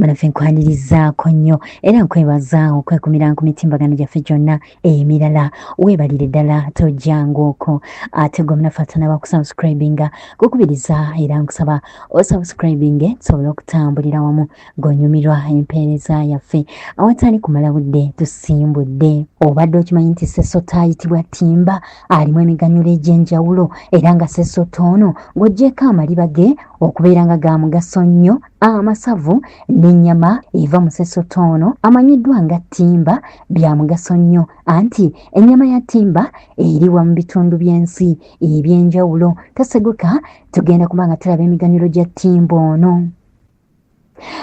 Munaffe, nkwanirizaako nnyo era nkwebaza okwekumira ku mitimbagano gyaffe gyonna emirala. Weebalire ddala, tojjangaoko. Ate gwe munaffe atanaba kusubscribinga, kukubiriza era nkusaba osubscribinge tusobole okutambulira wamu ng'onyumirwa empeereza yaffe. Awatali kumala budde, tusimbudde. Obadde okimanyi nti sesota ayitibwa timba alimu emiganyulo egy'enjawulo, era nga sesota ono ng'oggyeko amaliba ge okubeera nga ga mugaso nnyo, amasavu n'ennyama eva mu sesota ono amanyiddwa nga ttimba bya mugaso nnyo? Anti ennyama ya ttimba eriwa mu bitundu by'ensi ebyenjawulo. Taseguka, tugenda kuba nga tulaba emiganyulo gya ttimba ono.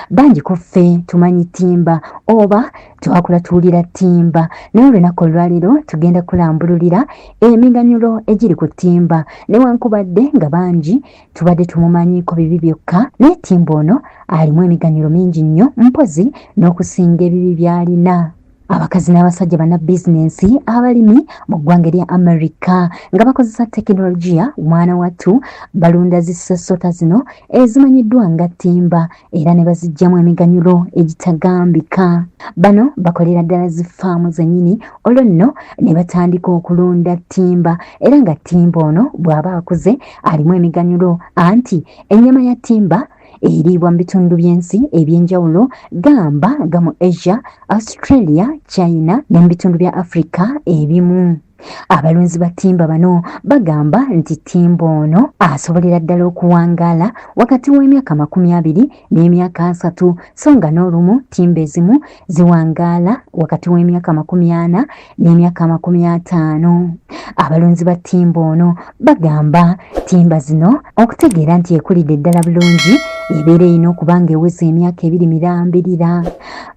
Bangi ku ffe tumanyi ttimba oba twakula tuwulira ttimba, naye olunaku olwaleero tugenda kulambululira emiganyulo egiri ku ttimba. Newankubadde nga bangi tubadde tumumanyiiko bibi byokka, naye ttimba ono alimu emiganyulo mingi nnyo, mpozi n'okusinga ebibi by'alina. Abakazi n'abasajja bannabizinensi abalimi mu ggwanga erya Amerika nga bakozesa tekinologiya, mwana wattu, balunda zisesota zino ezimanyiddwa nga ttimba era ne baziggyamu emiganyulo egitagambika. Bano bakolera ddala zifaamu zennyini, olwo nno ne batandika okulunda ttimba, era nga ttimba ono bw'aba akuze alimu emiganyulo, anti ennyama ya ttimba eriibwa mu bitundu by'ensi ebyenjawulo, gamba nga mu Asia, Australia, China ne mu bitundu bya Africa ebimu. Abalunzi ba ttimba bano bagamba nti ttimba ono asobolera ddala okuwangaala wakati w'emyaka 20 n'emyaka 30, so nga n'olumu ttimba ezimu ziwangaala wakati w'emyaka 40 n'emyaka 50. Abalunzi ba ttimba ono bagamba ttimba zino okutegeera nti ekulidde ddala bulungi, ebeera erina okuba nga eweza emyaka 2 mirambirira.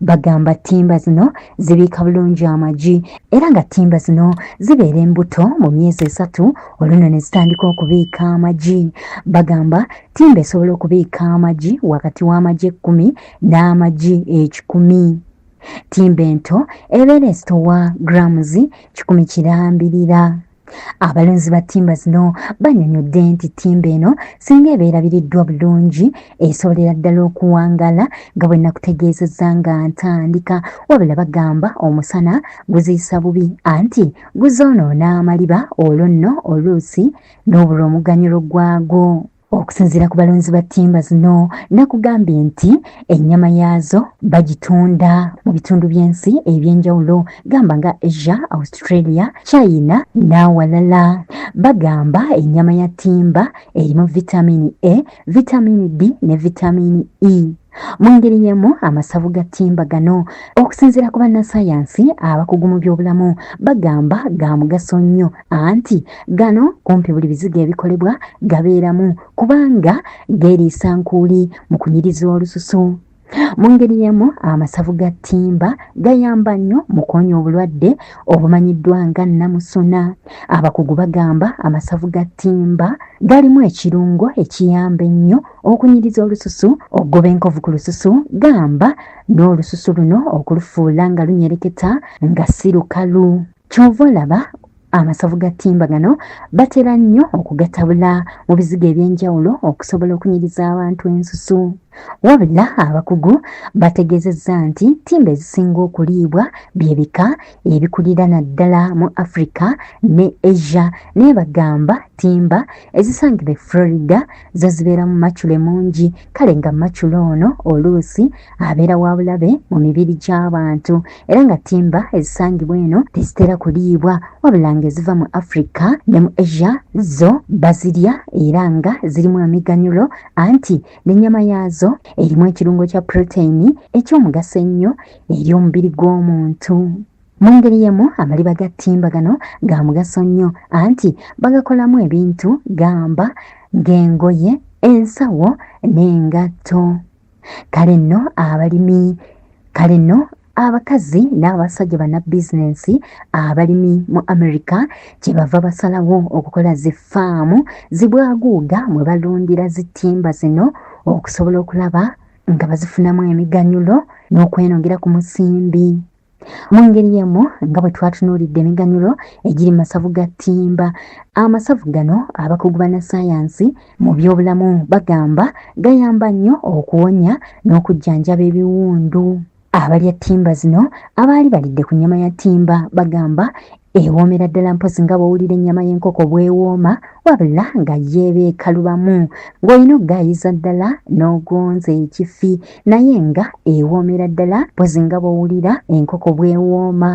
Bagamba ttimba zino zibiika bulungi amagi, era nga ttimba zino zibeera embuto mu myezi 3, olwo ne zitandika okubiika amagi. Bagamba ttimba esobola okubiika amagi wakati w'amagi 10 n'amagi 100. Ttimba ento ebeera ezitowa grams 100 kirambirira. Abalunzi ba ttimba zino bannyonnyodde nti ttimba eno singa eba erabiriddwa bulungi, esobolera ddala okuwangala nga bwe nakutegeezezza nga ntandika. Wabula bagamba omusana guziyisa bubi, anti guzoonoona amaliba, olwo nno oluusi n'obulwa omuganyulo gwagwo. Okusinziira ku balunzi ba ttimba zino, nakugambye nti ennyama yaazo bagitunda mu bitundu by'ensi ebyenjawulo, gamba nga Asia, Australia, China n'awalala. Bagamba ennyama ya ttimba erimu vitamini A, vitamini D ne vitamini E. Mu ngeri y'emu, amasavu ga ttimba gano, okusinziira ku bannasayansi abakugu mu byobulamu, bagamba ga mugaso nnyo, anti gano kumpi buli bizigo ebikolebwa gabeeramu, kubanga geeriisa nkuuli mu kunyiriza olususu. Mu ngeri y'emu, amasavu ga ttimba gayamba nnyo mu kuwonya obulwadde obumanyiddwa nga namusuna. Abakugu bagamba amasavu ga ttimba galimu ekirungo ekiyamba ennyo okunyiriza olususu, okugoba enkovu ku lususu, gamba n'olususu luno okulufuula nga lunyereketa nga si lukalu. Kyova olaba amasavu ga ttimba gano batera nnyo okugatabula mu bizigo ebyenjawulo okusobola okunyiriza abantu ensusu. Wabula abakugu bategeezezza nti ttimba ezisinga okuliibwa bye bika ebikulira naddala mu Africa ne Asia, naye bagamba ttimba ezisangibwa e Florida zo zibeeramu macule mungi, kale nga macule ono oluusi abeera wa bulabe mu mibiri gy'abantu, era nga ttimba ezisangibwa eno tezitera kuliibwa, wabula nga eziva mu Africa ne mu Asia zo bazirya, era nga zirimu emiganyulo, anti n'ennyama yaazo erimu ekirungo kya protein eky'omugaso ennyo eri omubiri gw'omuntu. Mu ngeri y'emu, amaliba ga ttimba gano ga mugaso nnyo, anti bagakolamu ebintu gamba ng'engoye, ensawo n'engatto. Kale nno abalimi, kale nno abakazi n'abasajja bannabizinensi abalimi mu America kyebava basalawo okukola zi faamu zibwaguuga mwe balundira zittimba zino okusobola okulaba nga bazifunamu emiganyulo n'okwenongera ku musimbi. Mu ngeri y'emu nga bwe twatunuulidde emiganyulo egiri mu masavu ga ttimba, amasavu gano abakugu bannassaayansi mu byobulamu bagamba gayamba nnyo okuwonya n'okujjanjaba ebiwundu. Abalya ttimba zino abaali balidde ku nnyama ya ttimba bagamba ewoomera ddala mpozi nga bw'owulira ennyama y'enkoko bw'ewooma wabula nga yeeba ekalubamu ng'olina okugaayiza ddala n'ogonza ekifi naye nga ewoomera ddala mpozi nga bw'owulira enkoko bw'ewooma.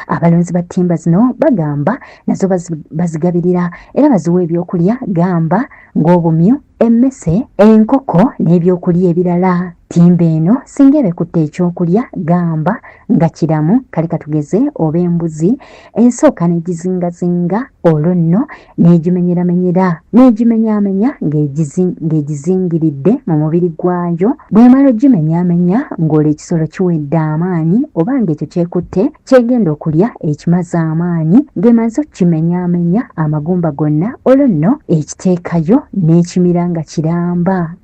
Abalunzi ba ttimba zino bagamba nazo bazigabirira era baziwa ebyokulya gamba ng'obumyu, emmese, enkoko n'ebyokulya ebirala. Ttimba eno singa eba ekutte ekyokulya gamba nga kiramu kale katugeze oba embuzi esooka n'egizingazinga olwo nno n'egimenyeramenyera n'egimenyaamenya ng'egizingiridde mu mubiri gwayo. Bw'emala ogimenyaamenya ng'olwo ekisolo kiwedde amaanyi oba ng'ekyo ky'ekutte ky'egenda okulya ekimaze amaanyi ng'emaze okukimenyaamenya amagumba gonna olwo nno ekiteekayo n'ekimira nga kiramba.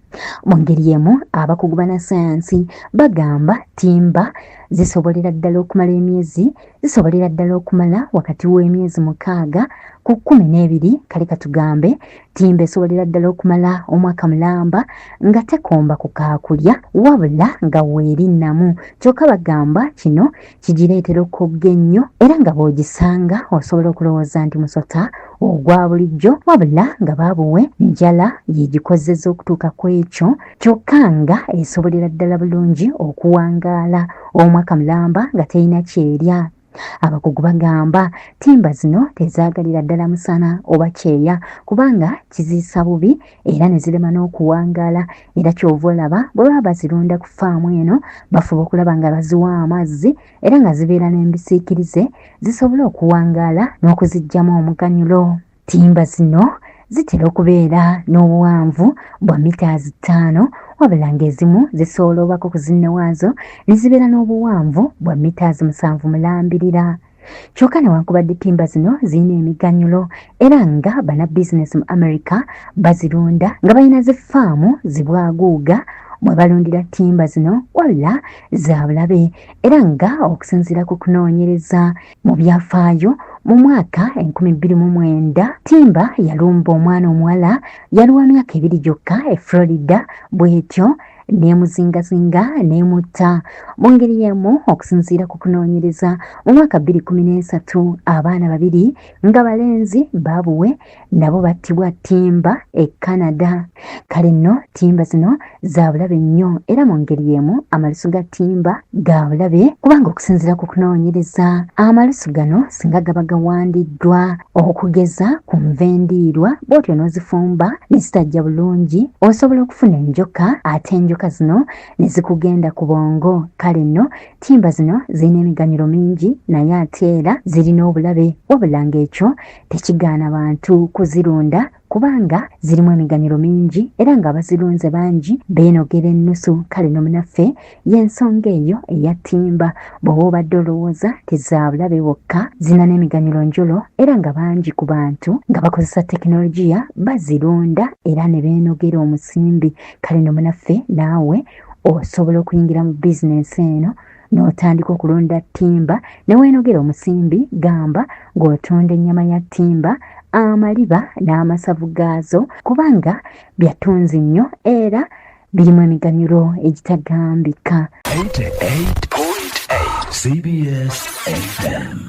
Mu ngeri y'emu abakugu bannasayansi bagamba ttimba zisobolera ddala okumala emyezi zisobolera ddala okumala wakati w'emyezi 6 ku 12 kale katugambe ttimba esobolera ddala okumala omwaka mulamba nga tekomba ku kaakulya wabula nga weeri nnamu kyokka bagamba kino kigireetera okukogga ennyo era nga bw'ogisanga osobola okulowooza nti musota ogwa bulijjo wabula nga baabuwe njala y'egikozeza okutuuka ku ekyo kyokka nga esobolera ddala bulungi okuwangaala omwaka mulamba nga terina kyerya. Abakugu bagamba ttimba zino tezaagalira ddala musana oba kyeya kubanga kiziisa bubi era ne zirema n'okuwangaala era ky'ova olaba bwe baba bazirunda ku faamu eno bafuba okulaba nga baziwa amazzi era nga zibeera n'embisiikirize zisobole okuwangaala n'okuziggyamu omuganyulo. Ttimba zino zitera okubeera n'obuwanvu bwa mitaazi 5 wabula ng'ezimu zisooloobako ku zinne waazo ne zibeera n'obuwanvu bwa mitaazi 7 mulambirira. Kyokka newankubadde ttimba zino zirina emiganyulo era nga bannabizinesi mu America bazirunda nga balina zi faamu zibwaguuga mwe balundira ttimba zino wabula za bulabe era nga okusinziira ku kunoonyereza mu byafaayo mu mwaka 2009 ttimba yalumba omwana omuwala yali wa myaka 2 gyokka e Florida bw'etyo n'emuzingazinga n'emutta. Mu ngeri y'emu okusinziira ku kunoonyereza mu mwaka 2013 abaana babiri nga balenzi baabuwe nabo battibwa ttimba e Canada. Kale nno ttimba zino za bulabe nnyo era mu ngeri y'emu amalusu ga ttimba ga bulabe kubanga okusinziira ku kunoonyereza amalusu gano singa gaba gawandiddwa okugeza ku nva endiirwa bw'otyo n'ozifumba ne zitajja bulungi osobola okufuna enjoka ate enjoka zino ne zikugenda ku bwongo. Kale nno ttimba zino zirina emiganyulo mingi naye ate era zirina obulabe wabula ng'ekyo tekigaana bantu kuzirunda kubanga zirimu emiganyulo mingi era ng'abazirunze bangi beenogera ennusu. Kale no munaffe y'ensonga eyo eya ttimba bw'oba obadde olowooza tezabulabe bokka zirina n'emiganyulo njolo era nga bangi ku bantu nga bakozesa tekinologiya bazirunda era ne beenogera omusimbi. Kale no munaffe naawe osobola okuyingira mu bizinensi eno n'otandika okulunda ttimba ne weenogera omusimbi gamba ng'otunda ennyama ya ttimba, amaliba n'amasavu gaazo kubanga bya ttunzi nnyo era birimu emiganyulo egitagambika. 88.8 CBS FM.